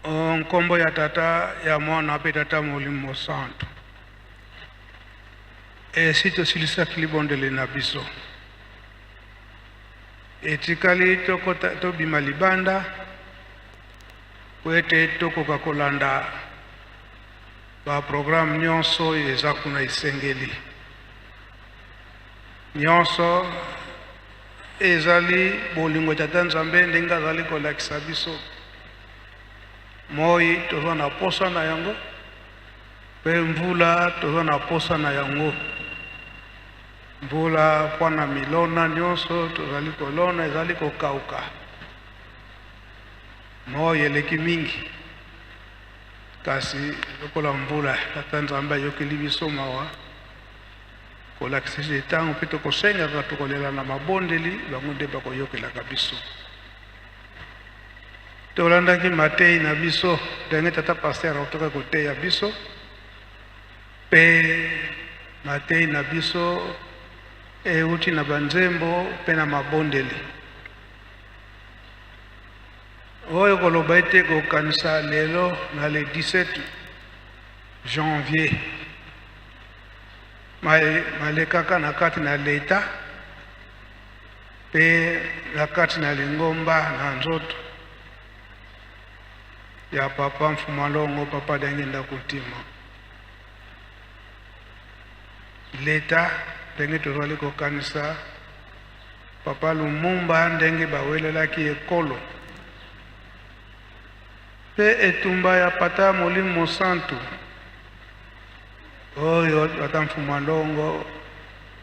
O nkombo ya Tata, ya Mwana mpe Tata Molimo Mosantu. Esi tosilisaki libondeli na biso. Etikali tokota, tobima libanda mpo ete tokoka kolanda ba programme nyonso oyo eza kuna esengeli. Nyonso ezali bolingo ya Tata Nzambe ndenge azali kolakisa biso. Moi toza na posa na yango mpe mvula toza na posa na yango. Mvula mpo na milona nyonso tozali kolona ezali kokauka. Moi eleki mingi, kasi lokola mvula, Tata Nzambe ayokeli biso mawa kolakisa ete ntango mpe tokosengaka, tokolela na mabondeli, bango nde bakoyokelaka biso. Tolandaki mateyi na biso ndenge tata pasteur autaki koteya biso, mpe mateyi na biso euti na banzembo mpe na mabondeli. Oyo koloba ete kokanisa lelo na le 17 janvier malekaka na kati na leta mpe na kati na lingomba na nzoto ya papa Mfuma Longo, papa Diangienda Kuntima. Leta ndenge tozali kokanisa papa Lumumba ndenge bawelelaki ekolo mpe etumba ya pata Molimo Mosantu oyo tata Mfuma Longo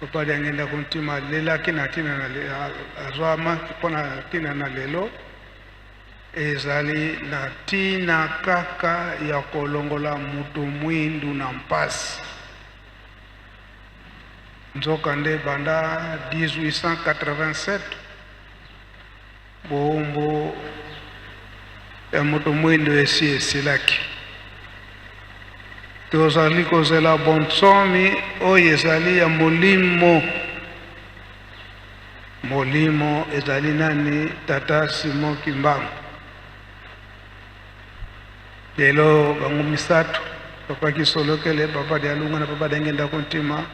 papa Diangienda Kuntima alelaki na ntina na azwamaki mpo na ntina na lelo ezali na ntina kaka ya kolongola moto mwindu na mpasi. Nzokande banda 1887 Boombo ya moto mwindo esi esilaki. Tozali kozela bonsomi oyo ezali ya molimo. Molimo ezali nani? Tata Simon Kimbangu. Lelo bango misato, Papa Kisolokele, Papa Dialunga na Papa Diangienda Kuntima,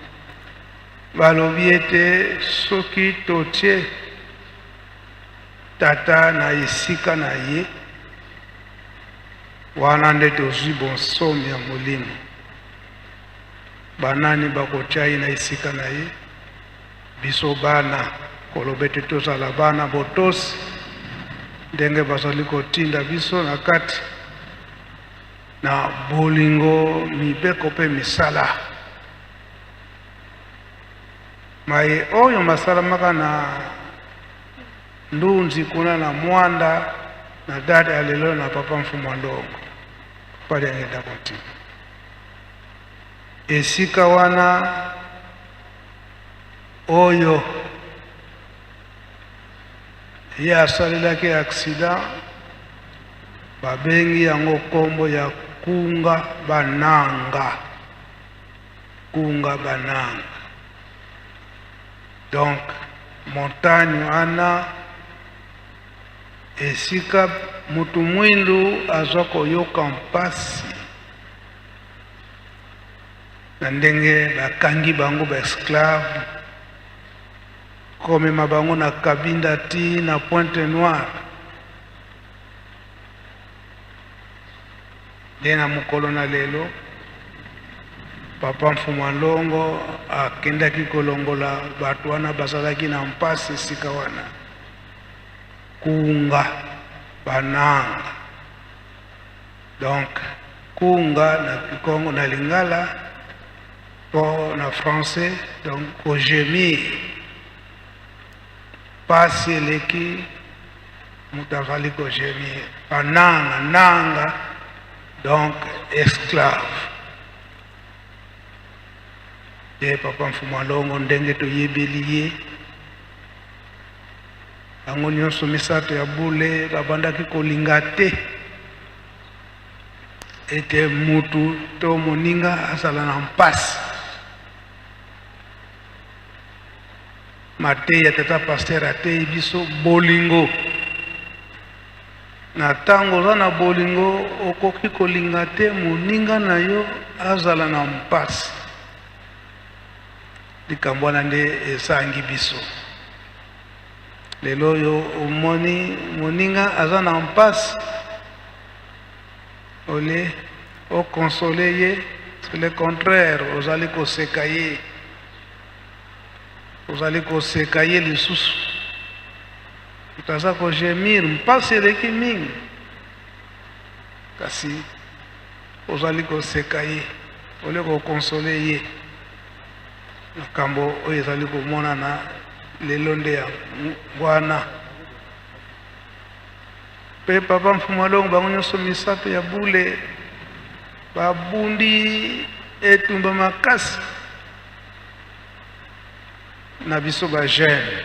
balobi ete soki totie Tata na esika na ye, wana nde tozwi bonsomi ya molimo. Banani bakotya ye na esika na ye? Biso bana, koloba ete tozala bana botosi ndenge bazali kotinda biso na kati na bolingo, mibeko mpe misala. Maye oyo masalamaka na Ndunzi kuna na Mwanda na date ya lelo na papa Mfumu Ndongo papa Diangienda Kuntima esika wana oyo ye asalelaki accident babengi yango kombo ya Kunga Bananga. Kunga Bananga donc montagne wana esika mutu mwindu azwa koyoka mpasi na ndenge bakangi bango ba esclave komema bango na Kabinda ti na Pointe Noire. Nde na mokolo na lelo, Papa Mfumua Nlongo akendaki kolongola bato wana bazalaki na mpasi esika wana, Kunga Bananga. Donc Kunga na Kikongo, na Lingala po na français, donc ko gemir. Pasi eleki moto azali ko gemir bananga nanga donc esclave te papa mfumu alongo ndenge toyebeli ye bango nyonso misato ya bule babandaki kolinga te ete mutu to moninga azala na mpasi. Mateya tata pasteur ateyi biso bolingo. Na ntango oza na bolingo, okoki kolinga te moninga na yo azala na mpasi. Likambo wana nde ezangi biso lelo oyo. Omoni moninga aza na mpasi, au lieu oconsoler ye, c'est le contraire, ozali koseka ye, ozali koseka ye lisusu. Moto aza kogémir, mpasi eleki mingi, kasi ozali koseka ye au lieu koconsoler ye. Makambo oyo ezali komonana lelo nde ya wana. Mpe papa Mfumu Alongo, bango nyonso misato ya bule babundi etumba makasi na biso bajeunes,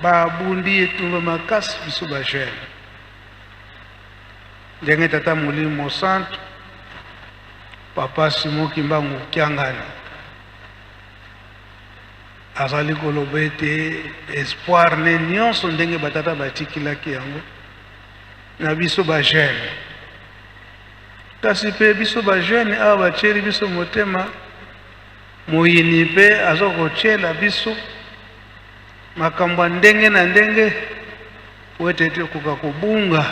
babundi etumba makasi biso bajeunes, ndenge tata Molimo Mosantu Papa Simon Kimbangu Kiangani azali koloba ete espoir ne nyonso, ndenge batata batikilaki yango na biso bajeunes. Kasi mpe biso bajeunes awa batieli biso motema, moyini mpe aza kotiela biso makambo ya ndenge na ndenge po ete tokoka kobunga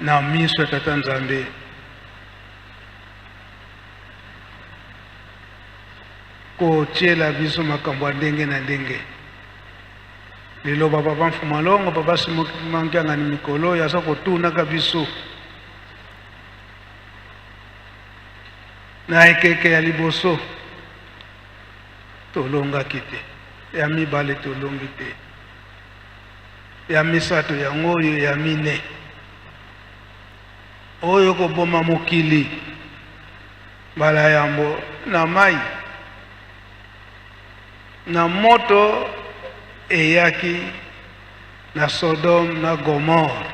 na miso ya tata Nzambe. Kotiela biso makambo ya ndenge na ndenge. Liloba papa Mfumu Alongo, papa Simon Kiangani, mikolo oyo aza kotunaka biso: na ekeke ya liboso tolongaki te, ya mibale tolongi te, ya misato yango oyo, ya mine oyo koboma mokili mbala yambo na mai na moto eyaki na Sodome na Gomore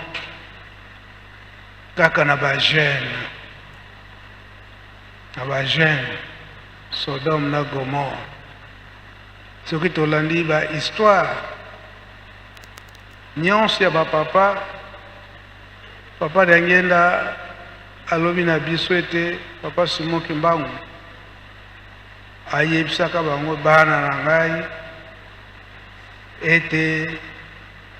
kaka na bajeunes, na bajeunes, Sodome na Gomore. Soki tolandi bahistoire nyonso ya bapapa, papa Diangienda alobi na biso ete papa Simon Kimbangu ayebisaka bango: "Bana na ngai, ete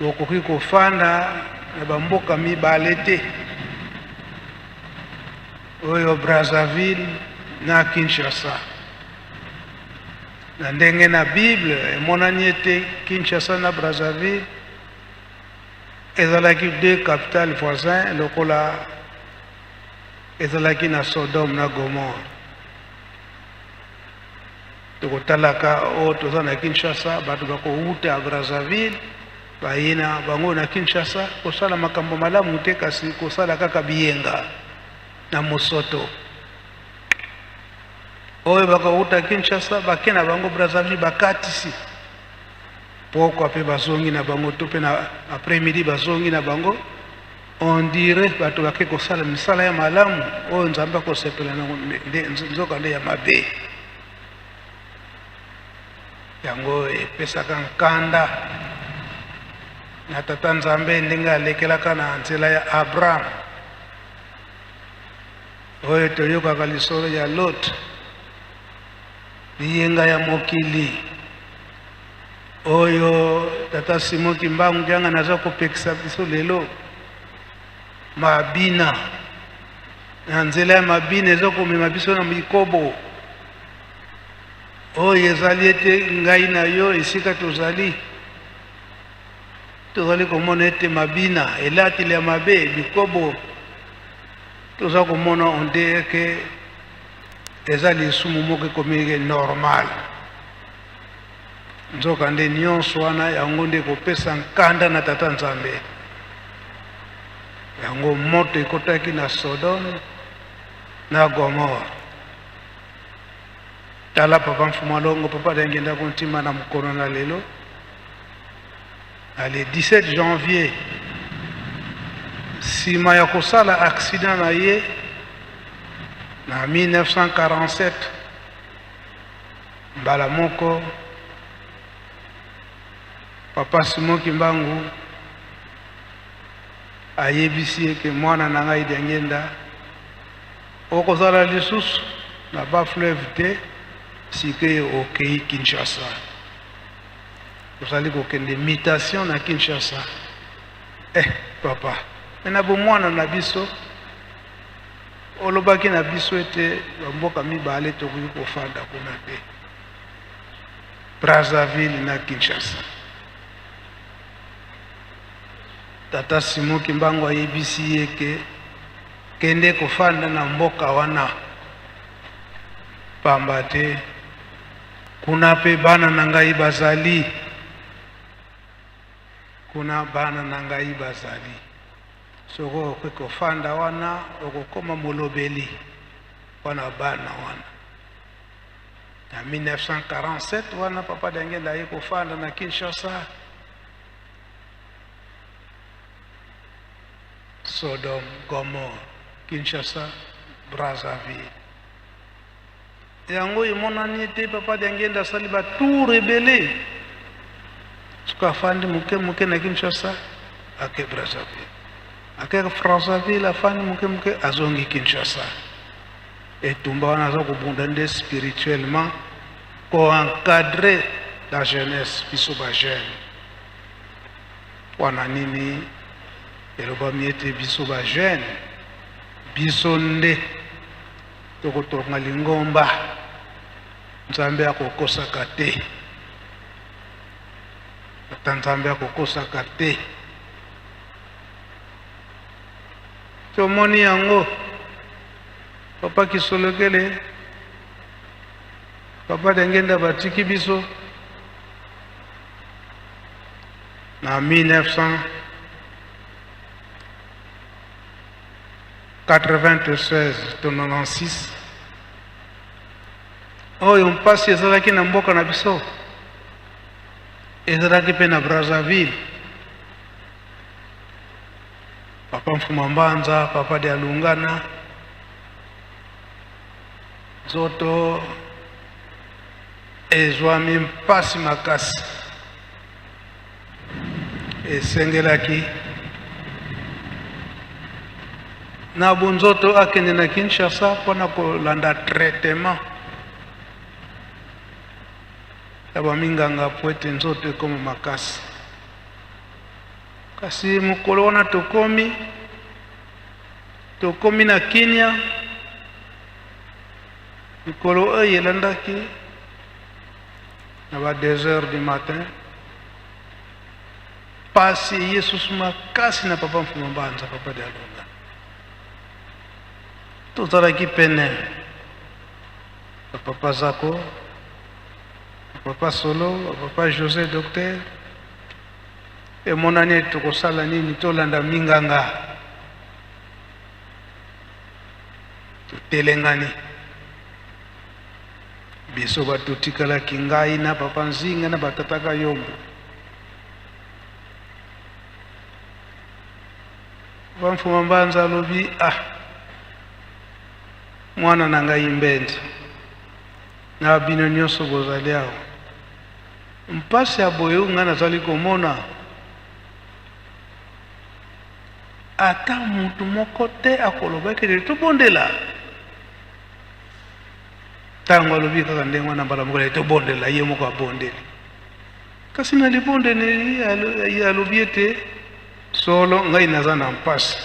bokoki kofanda na bamboka mibale te, oyo Brazzaville na Kinshasa." Na ndenge na Bible emonani ete Kinshasa na Brazzaville ezalaki deux capitales voisins, lokola ezalaki na Sodome na Gomore. Tokotalaka oyo toza na Kinshasa, bato bakowuta ya Brazzaville baye na bango na Kinshasa kosala makambo malamu te, kasi kosala kaka biyenga na mosoto. Oyo bakowuta Kinshasa bake na bango Brazzaville, bakatisi pokwa mpe bazongi na bango, to mpe na après midi bazongi na bango. On dirait bato bake kosala misala ya malamu oyo Nzambe akosepela nango, nzoka nde ya mabe. Yango epesaka nkanda na tata Nzambe, ndenge alekelaka na nzela ya Abraham, oyo toyokaka lisolo ya Lot, liyenga ya mokili oyo tata Simon Kimbangu Kiangani aza kopekisa biso lelo. Mabina na nzela ya mabina eza komema biso na mikobo oyo ezali ete ngai na yo, esika tozali, tozali komona ete mabina, elateli ya mabe, bikobo, toza komona on dirait que eza lisumu moko ekomi normal. Nzoka nde nyonso wana, yango nde ekopesa nkanda na tata Nzambe. Yango moto ekotaki na Sodome na Gomore. Tala papa Mfumu Alongo, papa Diangienda Kuntima, na mokolo na lelo, na le 17 janvier, nsima ya kosala accident na ye na 1947, mbala moko. Papa Simon Kimbangu ayebisi ye ke mwana na ngai Diangienda okozala lisusu na ba fleuve te, sikoyo okei Kinshasa, ozali kokende mutation na Kinshasa. Eh papa, me na bomwana na biso olobaki na biso ete bamboka mibale tokoki kofanda kuna te. Brazzaville na Kinshasa. Tata Simon Kimbangu ayebisi ye ke kende kofanda na mboka wana, pamba te kuna pe bana na ngai bazali, kuna bana na ngai bazali. Soki okoki kofanda wana, okokoma molobeli mpo na bana wana. Na 1947 wana Papa Diangienda aye kofanda na Kinshasa, Sodome, Gomorrhe, Kinshasa, Brazzaville. Yango emonani ete Papa Diangienda asali ba tour ebele. Soki afandi moke moke na Kinshasa, ake Brazzaville. Ake Brazzaville, afandi moke moke, azongi Kinshasa. Etumba wana aza kobunda nde spirituellement ko encadrer la jeunesse, biso ba jeunes. Pona nini elobami ete biso ba jeunes biso nde tokotonga lingomba? Nzambe akokosaka te, ata Nzambe akokosaka te. Tomoni yango Papa Kisolokele, Papa Dengenda batiki biso na 1996 to 96 oyo mpasi ezalaki na mboka na biso ezalaki mpe na Brazzaville. Papa Mfuma Mbanza, Papa Dialungana, nzoto ezwami mpasi makasi, esengelaki na bonzoto akende na Kinshasa mpo na kolanda traitement ya baminganga mpo ete nzoto ekoma makasi. Kasi mokolo wana tokomi, tokomi na Kenya, mikolo oyo elandaki na ba 2 heures du matin, pasi eye susu makasi na papa Mfuma Mbanza, papa Dialunga. Tozalaki pene ba papa Zako, ba papa Solo, ba papa Jose docteur. Emonani ete tokosala nini? Tolanda minganga. Totelengani biso bato totikalaki, ngai na papa Nzinga na batata Kayombo. Papa Mfuma Mbanza alobi, ah, mwana na ngai Mbenza na bino nyonso bozali awa, Mpasi ya boye oyo ngai nazali komona, ata moto moko te akoloba ete tobondela. Ntango alobi kaka ndenge wana, mbala moko tobondela, ye moko abondeli. Kasi na libondeli ye alobi ete solo ngai naza na mpasi,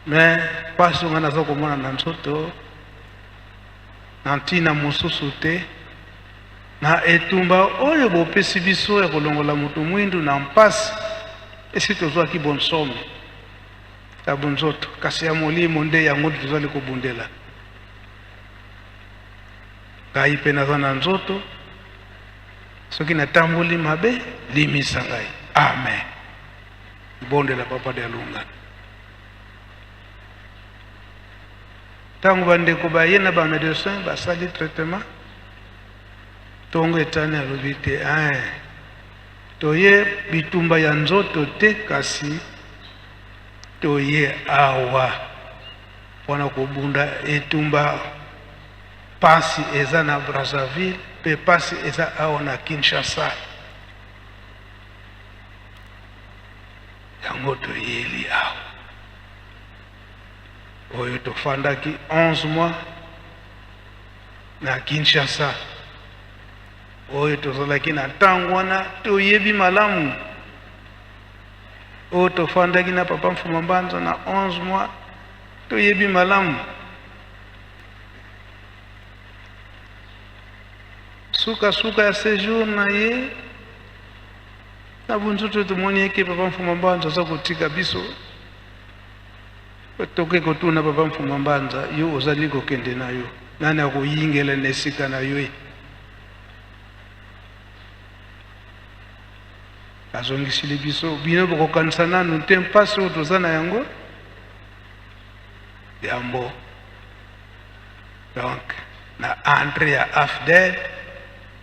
me mpasi oyo ngai naza komona na nzoto na ntina mosusu te Na etumba oyo bopesi biso ya kolongola moto mwindu na mpasi, esi tozwaki bonsomi ya bonzoto, kasi ya molimo nde yango nde tozali kobundela. Ngai mpe naza na nzoto, soki natamboli mabe, limisa ngai. Amen. Libondela Papa Dialungana. Ntango bandeko baye na ba medecin basali traitement, tongo etani alobi te eh, toye bitumba ya nzoto te, kasi toye awa mpona kobunda etumba. Pasi eza na Brazzaville mpe pasi eza awa na Kinshasa. Yango toyeli awa oyo tofandaki 11 mois na Kinshasa, oyo tozalaki na ntango wana toyebi malamu, oyo tofandaki na papa Mfuma Mbanza na 11 mois toyebi malamu. Sukasuka ya sejour na ye na bunzutu, tomoni eke papa Mfuma Mbanza aza kotika biso. Toke kotuna papa Mfuma Mbanza, yo ozali kokende na yo, nani akoyingela na esika na yo? E azongisili biso, bino bokokanisa nanu te mpasi oyo toza na yango yambo. Donc na entrée ya AFDL,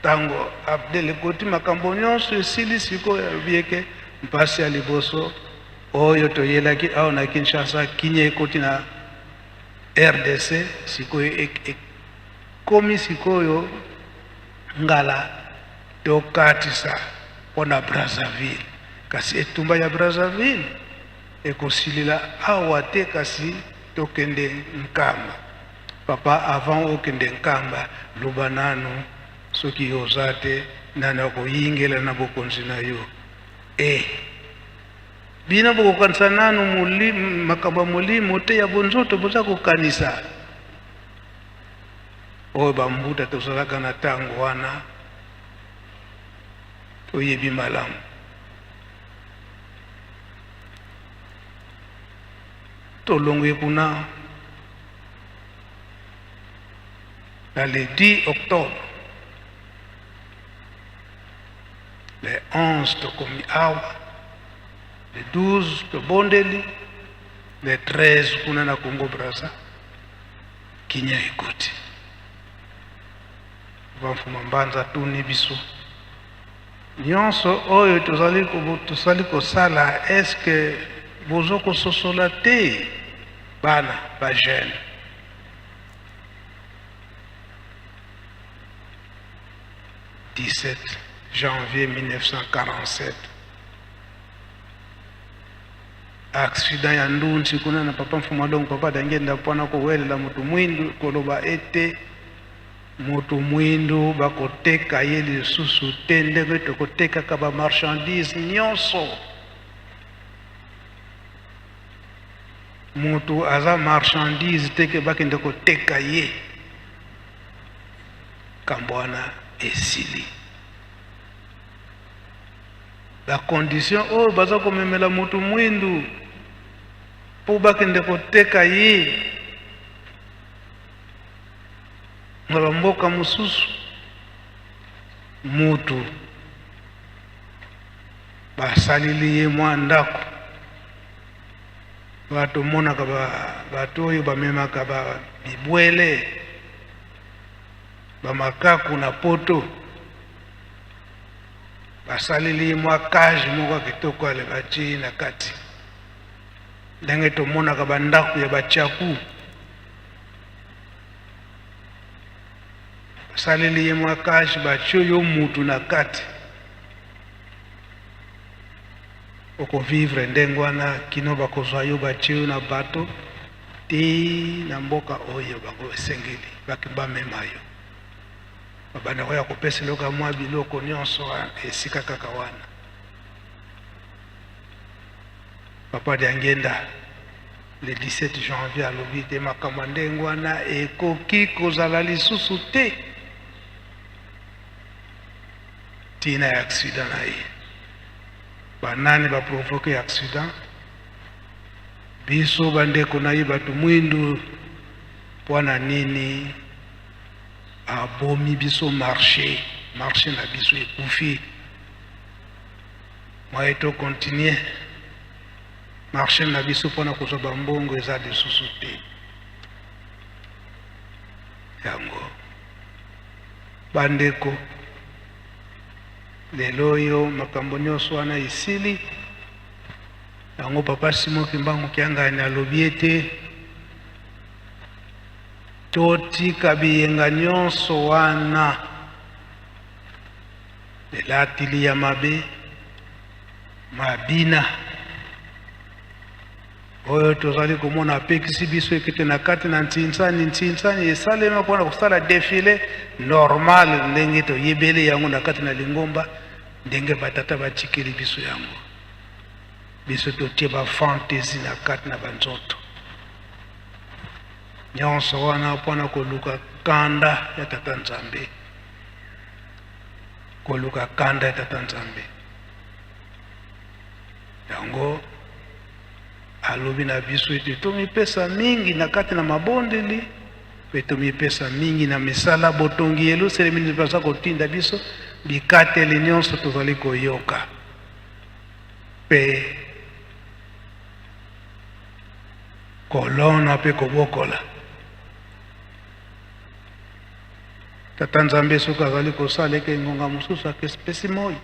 ntango AFDL ekoti, makambo nyonso esili. Sikoyo alobi eke mpasi ya liboso oyo toyelaki awa na Kinshasa, kinya ekoti na RDC. Sikoyo ekomi sikoyo ngala tokatisa mpona Brazzaville, kasi etumba ya Brazzaville ekosilila awa te, kasi tokende Nkamba. Papa, avant okende Nkamba, loba nanu, soki yo oza te, nani akoyingela na bokonzi na yo? E bino bokokanisa nanu makambo ya molimo te, ya bonzoto boza kokanisa. Oyo bambuta tozalaka na ntango wana toyebi malamu. Tolongwe kuna na le 10 octobre, le 11 tokomi awa, le 12 tobondeli, le 13 kuna na Congo Brazza kinya ekoti. Bamfuma Mbanza tuni biso nyonso oyo tozali kosala, eske bozo kososola te, bana bajeune? 17 janvier 1947, accident ya Ndunzi kuna na papa Mfuma Longo, papa Dangenda, mpona kowelela moto mwindu, koloba ete moto mwindu bakoteka ye lisusu te ndenge tokotekaka bamarchandise nyonso. Moto aza marchandise te ke bakende koteka ye. Kambo wana esili. Bacondition oyo baza komemela moto mwindu mpo bakende koteka ye na bamboka mosusu, mutu basalili ye mwa ndako, bato omonaka bato oyo bamemaka bibwele, bamakaku na Poto, basaleli ye mwa cage moko ya kitoko, ale batie na kati, ndenge tomonaka bandako ya batiaku, basaleli ye mwa cage, batie yo mutu na kati, okovivre ndenge wana kino bakozwa yo, batie yo na bato te na mboka oyo bango esengeli bamema yo. Babanda koya kopesa eloko ya mwa biloko nyonso esika kaka wana. Papa Diangenda le 17 janvier alobi te makambo ya ndenge wana ekoki kozala lisusu te. Ntina ya accident na ye, banani baprovoke accident? Biso bandeko na ye bato mwindu. Mpo na nini abomi biso marché? Marché na biso ekufi, moye tocontinue marché na biso mpona kozwa bambongo eza lisusu te. Yango bandeko, lelo oyo makambo nyonso wana esili. Yango papa Simon Kimbangu Kiangani alobi ete totika biyenga nyonso wana, elatili ya mabe, mabina. Oyo tozali komona apekisi biso ekete na kati na ntsinsani ntsinsani esalema mpona kosala defile normal ndenge toyebeli yango na kati na lingomba ndenge batata batikeli biso yango. Biso totie ba fantaisie na kati na banzoto nyonso wana mpona koluka kanda ya Tata Nzambe, koluka kanda ya Tata Nzambe. Yango alobi na biso ete tomipesa mingi na kati na mabondeli mpe tomipesa mingi na misala botongi Yelusalemi nde baza kotinda biso bikateli nyonso tozali koyoka mpe kolona mpe kobokola. Tata Nzambe soki azali kosala eke ngonga mosusu akespesi moi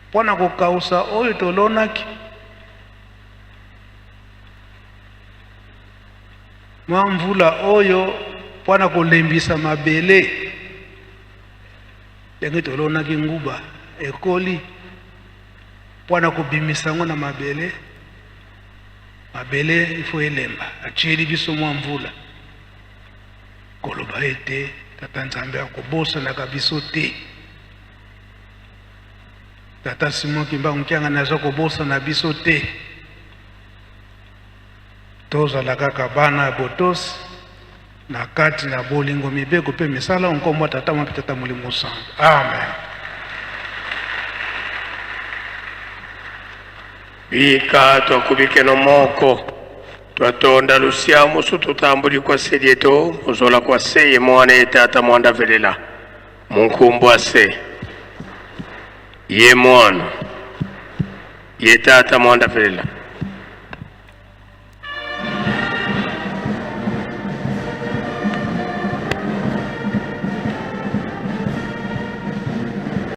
mpo na kokausa oyo tolonaki. Mwa mvula oyo mpo na kolembisa mabele ndenge tolonaki nguba ekoli mpo na kobimisa yango na mabele. Mabele ifo elemba, atieli biso mwa mvula, koloba ete Tata Nzambe akobosanaka biso te. Tata Simon Kimbangu Kiangani aza kobosana biso te. Tozala kaka bana ya botosi na kati na bolingo, mibeko mpe misala nkombo ya Tata mpe Tata Molimo Santu. Amen. Bika twakubikeno moko twatonda lusiamusu tutambuli kwa selieto muzola kwa seye mwana ye tata mwanda velela munkumbu ase ye mwana ye tata mwanda velela.